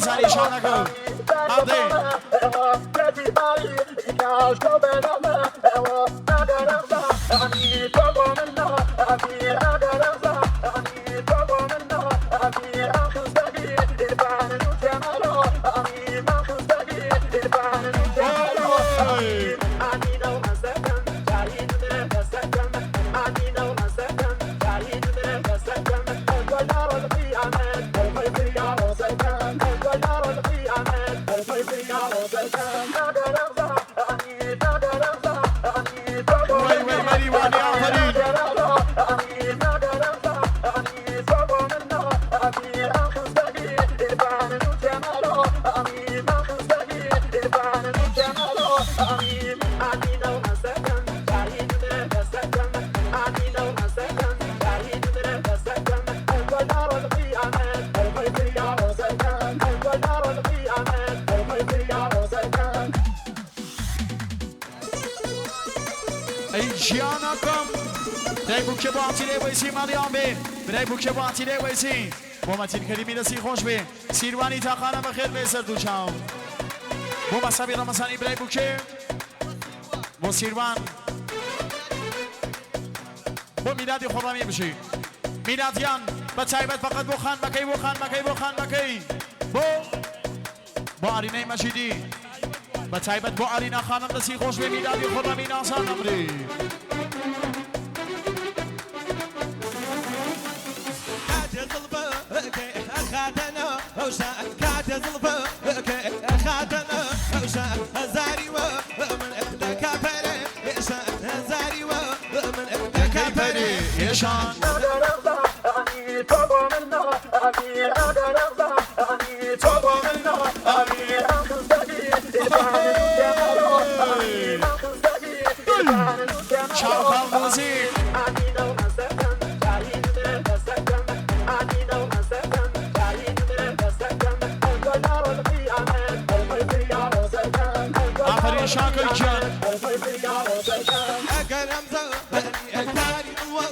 نازانی شانەکە ئادێ وەی وەی مەریوانی ئافەرین. ئەی گیانەکەم برای بووکێ بۆ ئاتیلەی وەیسی ماڵیان بێ برای بووکێ بۆ ئاتیلەی وەیسی بۆ مەتین کەریمی دەستی خۆش بێ سیروانی تاقانە بەخێر بێ سەر دوو چاو بۆ مەسابی ڕەمەزانی برای بووکێ بۆ سیروان بۆ میلادی خۆڕامی بژی میلادیان بە تایبەت فقط بۆ خانمەکەی بۆ خانمەکەی بۆ خانمەکەی بۆ بۆ ئارینەی مەجیدی بە تایبەت بۆ ئارینا خانم دەستی خۆش بێ میلادی خۆڕەمی نازان ئەمری. کاتێ زڵفەکەی ئەخاتە ناوشان کاتێ زڵفەکەی ئەخاتە ناوشان هەزاری وە من دەکا پەرێ ئێشان هەزاری وە من دەکا پەرێ ئێشان. چاوکاڵ موزیک. ئافەرین شاکر گیان. ئەگەر ئەم زەمانی کاری دڵوە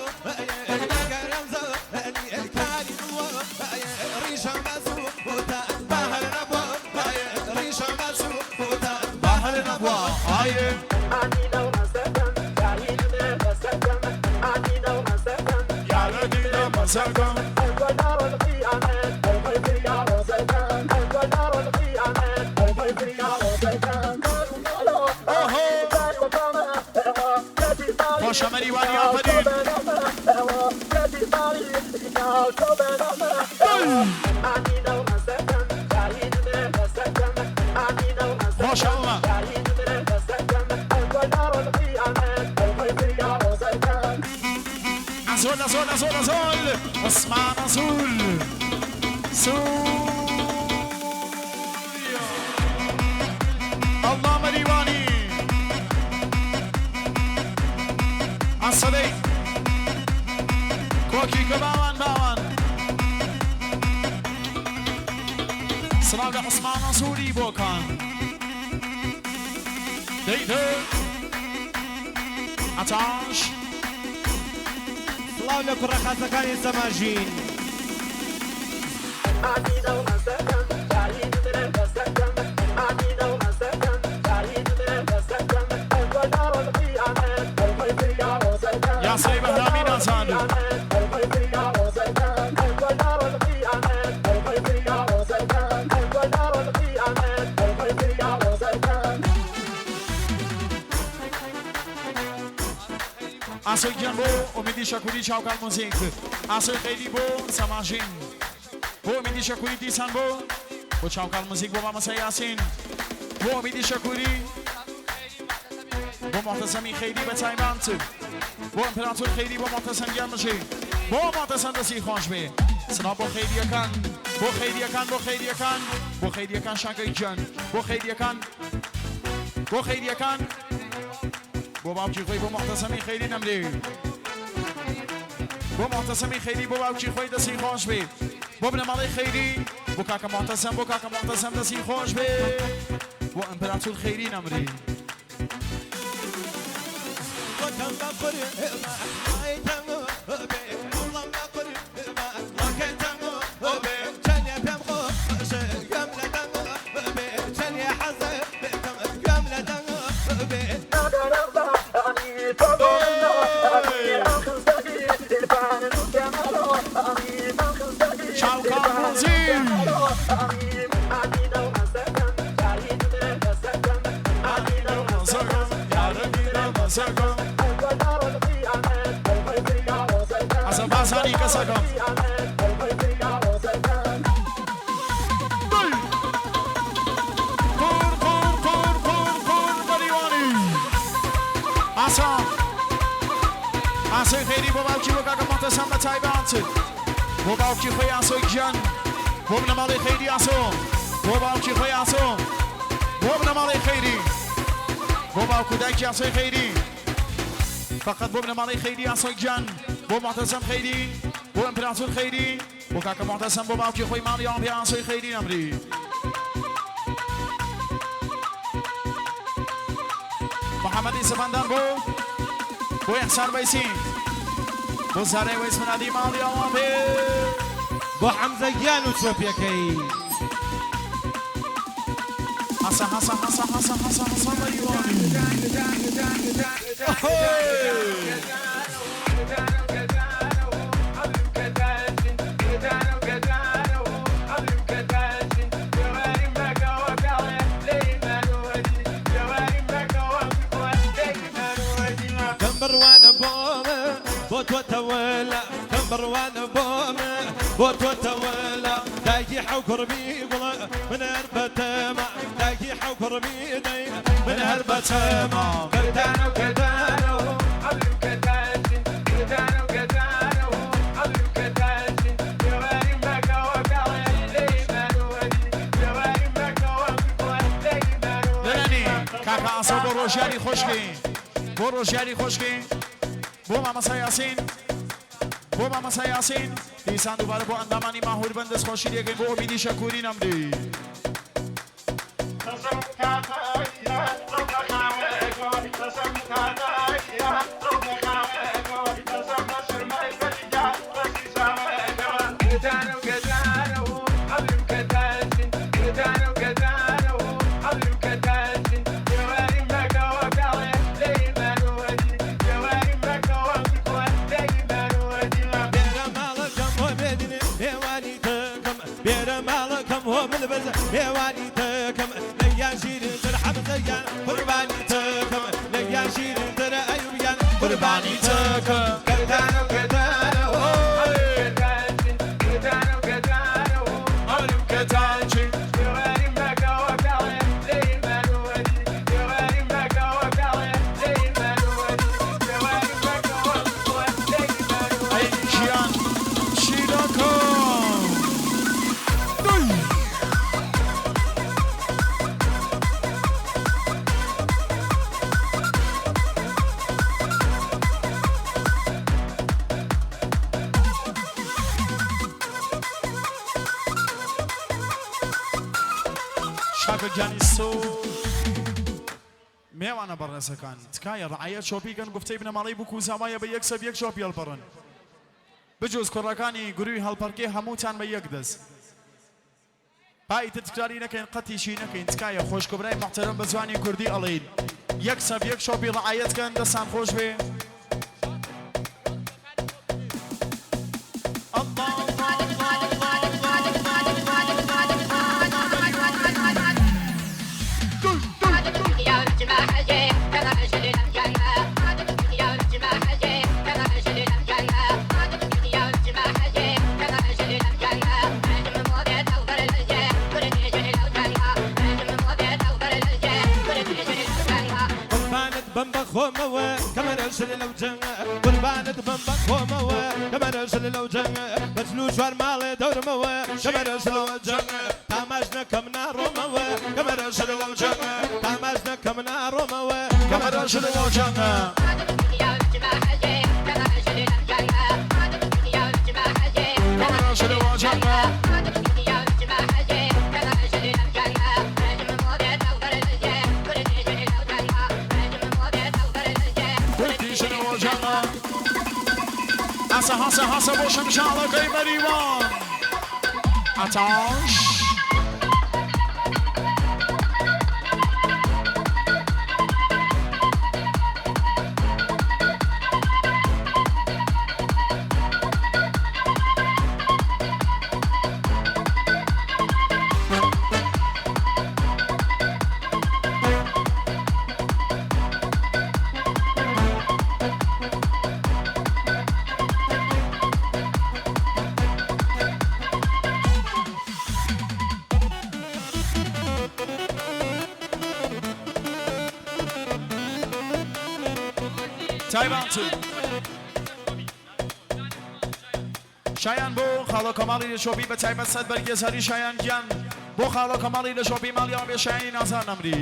ئەگەر ئەم زەمانی کاری دڵوە ڕیشە مەسوو تا بەهر نەبووە ڕیشە مەسوو تا بەهر نەبووە ئایێ. یارە دیدە مەزەکەم. ئۆهۆ خۆشە مەریوانی ئافەرین. خۆشە ئەوە. ئەزۆل ئەزۆل ئەزۆل ئەزۆل عوسمان ئەزول سووریا ئەڵڵا مەریوانی ئەسەدەی کۆکی کە باوان باوان سڵاو لە عوسمان ئەزولی بۆکان دەی دەی عەتاش. سڵاو لە کوڕە خاسەکانی سەماژین. یاسای بەهرامی نازان. ئاسۆی گیان بۆ ئومیدی شەکوری چاوکان موزیک ئاسۆی خەیری بۆ سەماژین بۆ ئومیدی شەکوری دیسان بۆ بۆ چاوکان موزیک بۆ مامۆستا یاسین بۆ ئومیدی شەکوری بۆ موعتەسەمی خەیری بە تایبەت بۆ ئیمپراتۆر خەیری بۆ موعتەسەم گیان بژی بۆ موعتەسەم دەستی خۆش بێ سڵاو بۆ خەیریەکان بۆ خەیریەکان بۆ خەیریەکان بۆ خەیریەکان شاکەی گیان بۆ خەیریەکان بۆ خەیریەکان بۆ باوکی خۆی بۆ موعتەسەمی خەیری نەمری بۆ موعتەسەمی خەیری بۆ باوکی خۆی دەستی خۆش بێ بۆ بنەماڵەی خەیری بۆ کاکە موعتەسەم بۆ کاکە موعتەسەم دەستی خۆش بێ بۆ ئیمپراتور خەیری نەمری. ئەسە بازانی کەسەکەم. قور قور قور قور قور مەریوانی. ئاسا ئاسۆی خێری بۆ باوکی بۆ کاکە مۆتەسەم بە تایبەت بۆ باوکی خۆی ئاسۆی گیان بۆ بنەماڵەی خەیری ئاسۆ بۆ باوکی خۆی ئاسۆ بۆ بنەماڵەی خەیری بۆ باوک و دایکی ئاسۆی خەیری فقط بۆ بنەماڵەی خەیری ئاسۆ گیان بۆ معتەسەم خەیری بۆ ئیمپراتور خەیری بۆ کاکە معتەسەم بۆ باوکی خۆی ماڵی ئاڵ پێ ئاسۆی خەیری نەمری. محەممەدی سەپەندان بۆ بۆ ئیحسان وەیسی بۆ زارای وەیس منادی ماڵی ئاوان پێ. بۆ حەمزە گیان و چۆپیەکەی. حەسە حەسە حەسە حەسە حەسە حەسە مەریوانی. کەم بڕوانە بۆمە بۆ تۆ تەوەلا کەم بڕوانە بۆمە بۆ تۆ تەوەلا دایکی حەو کوڕبی گوڵە من هەر بەتەما دایکی حەو کوڕبی دەی من هەر بەتەما کەتانە و کەتانە و لەلانی کاکە ئاسۆ بۆ ڕۆژیاری خۆشکی بۆ ڕۆژیاری خۆشکی بۆ مامەسا یاسین بۆ مامەسا یاسین دیسان دووبارە بۆ ئەندامانی ماهور بەند دەستخۆشی لێکەین بۆ ئومیدی شەکوری نەمری. بێرە ماڵەکەم هۆ بێدنێ مێوانی تەکەم بێرە ماڵەکەم هۆ ملبەز مێوانی تەکەم لەگیان شیرینتر حەمزەیان قوربانی تەکەم لەگیان شیرینتر ئەیوبیان قوربانی تەکەم کەتانە و کەتانە ئەی گیان شیرەکەم. دوی. شاکە گیانی سۆ مێوانە بەڕێزەکان تکایە ڕعایەت چۆپیکەن گفتەی بنەماڵەی بوک و زاوایە بە یەک سەب یەک چۆپی هەڵپەڕن بجوز کوڕەکانی گروی هەڵپەڕکێ هەمووتان بە یەک دەست با ئیتر تکراری نەکەین قەتیشی نەکەین تکایە خۆشک و برای موحتەرەم بە زوانی کوردی ئەڵێین یەک سەب یەک شۆپی ڕعایەت کەن دەستان خۆش بێ. اللە اللە اللە اللە اللە اللە اللە اللە اللە اللە مەریوانی. دوی دوی دوی. قوربانت بم بەخۆمەوە کەمەرەشل لەو جەنگە قوربانت بم بەخۆمەوە کەمەرەشل لەو جەنگە بەچل و چوار ماڵێ دەورمەوە کەمەرەشل لەو جەنگە تاماش نەکەم ناڕۆمەوە کەمەرەشل لەو جەنگە تاماش نەکەم ناڕۆمەوە کەمەرەشل لەو جەنگە. کەمەرەشل لەو جەنگە. کوردیشن لەو جەنگە. هەسە هەسە هەسە بۆ شمشاڵەکەی مەریوان. ئەتاش. تایبانتو شایان بۆ خاڵۆ کەماڵی لە شۆپی بە تایبەت سەد بەرگێ زاری شایان گیان بۆ خاڵۆ کەماڵی لە شۆپی ماڵیەوە بێ شایانی نازار نەمری.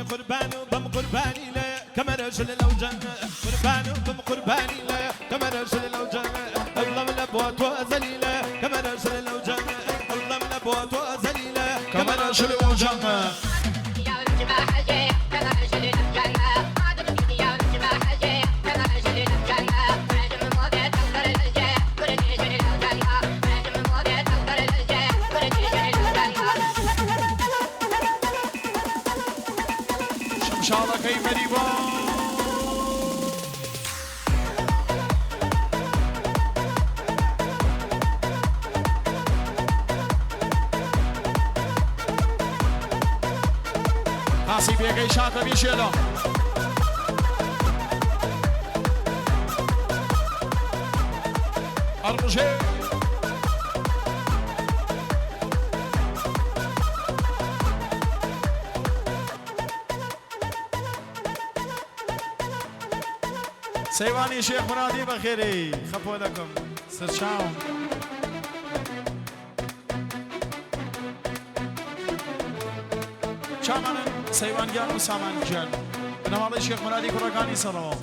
قوربان و بم قوربانی لە کەمەرە ژل لەو جەنە قوربان و بم قوربانی لە کەمەرە ژل لەو جەنە ئەڵڵەم لە بۆ تۆ زەلیلە کەمەرە ژل لەو جەنە ئەڵڵەم لە بۆ تۆ زەلیلە کەمەرە ژل لەو جەنە. شمشاڵەکەی مەریوان. پاسی پێگەی شاکە بیشێلە. ئەڕژێ. سەیوانی شێخ مرادی بەخێرێی خەپۆ دەکەم سەرچاوم. چامانن سەیوان گیان و سامان گیان بنەماڵەی شێخ مرادی کوڕەکانی سەرەوە.